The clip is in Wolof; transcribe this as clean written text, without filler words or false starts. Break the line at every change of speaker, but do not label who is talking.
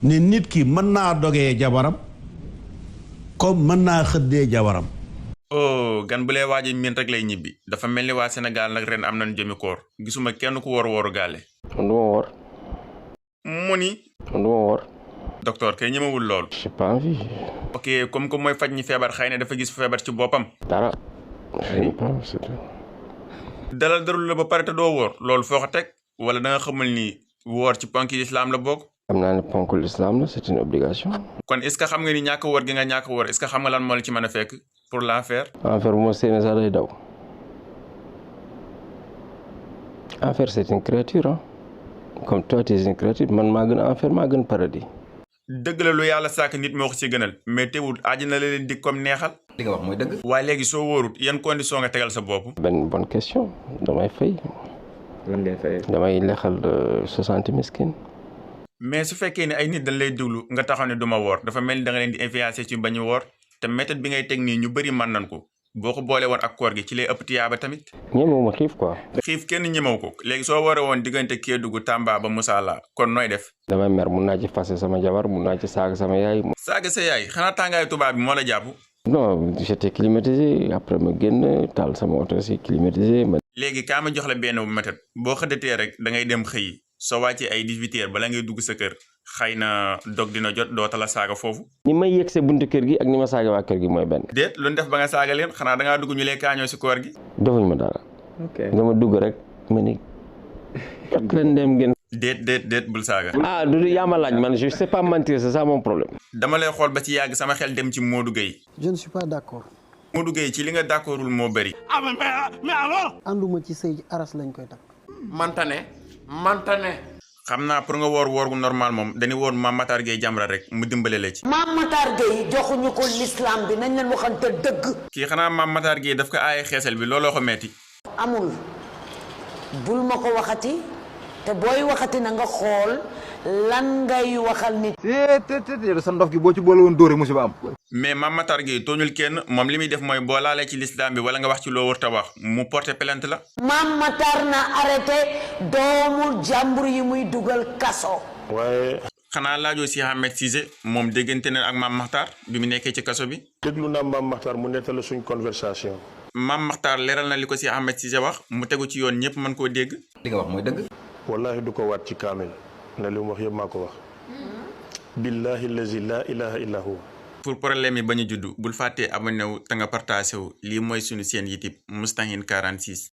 ne nit ki mën naa dogee jabaram comme mën naa xëddee jabaram.
oh gan bu lay waaji miin rek lay ñibbi dafa mel ni waa Sénégal nag ren am nañ jëmi koor gisuma kenn ku wooru gaale.
man du ma woor.
mu ni.
man du ma woor.
docteur kay ñemewul loolu.
j'ai pas envie.
ok comme que mooy faj ñi feebar xëy na dafa gis feebar ci boppam.
dara.
dalal darul la ba pare te doo woor loolu foo ko teg wala da nga xamal ni woor ci ponk islam la bokk.
xam naa ne ponk l'islam la c'est une obligation.
kon est ce que xam nga ni ñàkk woor gi nga ñàkk woor est ce que xam nga lan moo la ci mën a fekk pour l'enfer.
enfer bu ma séenee sax day daw. enfer c'est une créature hein. comme toi tu es une créature man maa gën enfer maa gën paradis.
dëgg la lu yàlla sàkk nit moo ko ci gënal mais teewul àjjana la leen dig comme neexal.
li nga wax mooy dëgg.
waaye léegi soo wóorut yan condition nga tegal sa bopp.
benn bonne question damay fay.
lan ngay fay.
damay lexal 60 miskin.
mais su fekkee ne ay nit dañ lay déglu nga taxaw ne duma woor dafa mel ni da nga leen di influencer ci bañu woor te méthode bi ngay teg nii ñu bëri mën nañ ko boo ko boole woon ak koor gi ci lay ëpp tiyaaba tamit.
ñemewuma xiif quoi.
xiif kenn ñemew ko léegi soo waree woon diggante Kédougou Tamba ba Moussala kon nooy def.
damay mer mun naa ci fase sama jabar mun naa ci saaga sama yaay.
saaga sa yaay xanaa tàngaayu tubaab bi moo la jàpp.
non j'étais climatisé après ma génn taal sama oto si climatisé ma.
léegi kaa ma jox la benn méthode boo xëddatee rek da ngay dem xëyi soo wàccee ay 18h bala ngay dugg sa kër xëy na dog dina jot doota la saaga foofu.
ni may yegg see buntu kër gi ak ni ma saaga waa kër gi mooy benn.
déet lu ñu def ba nga saaga leen xanaa da ngaa dugg ñu lay kaañoo si koor gi.
defuñ ma dara.
ok
dama dugg rek ma ni kat leen dem ngeen.
déet bul saaga.
ah du yaa ma laaj man je sais pas mentir c'est ça mon problème.
dama lay xool ba ci yàgg sama xel dem ci Modou Gueye.
je ne suis pas d'accord.
Modou Gueye ci li nga d'accordul moo bëri.
mais alors.
ànduma ci sëy aras lañ koy takk.
mantane.
xam naa pour nga woor gu normal moom dañuy woor Mame Matar Gueye Jamra rek mu dimbale la ci.
Mame Matar Gueye joxuñu ko l'islam bi nañ leen waxante dëgg.
kii xanaa Mame Matar Gueye daf ko aaye xeesal bi looloo ko metti.
amul bul ma ko waxati te booy waxati na nga xool lan ngay waxal nit.
te sa ndof gi boo ci boole woon dóore musiba am.
mais Mame Matar Gueye tooñul kenn moom li muy def mooy boo laalee ci l'islam bi wala nga wax ci loo war ta wax mu porter plainte la.
Mame Matar na arrêté doomu jàmbur yi muy dugal kaso.
waaye.
xanaa laajoo si Ahmed Cissé moom déggante na ak Mame Matar bi mu nekkee ci kaso bi.
déglu naa Mame Matar mu nettali suñ conversation.
Mame Matar leeral na li ko si Ahmed Cissé wax mu tegu ci yoon ñëpp mën koo dégg.
li nga wax mooy dëgg.
wallahi du ko waat ci kaamil ne li mu wax yëpp maa ko wax. billahi allazi la ilaha illa huwa.
pour problème yi bañ a juddu bul fàttee abonné wu te nga partagé wu lii mooy suñu seen YouTube Moustahine 46.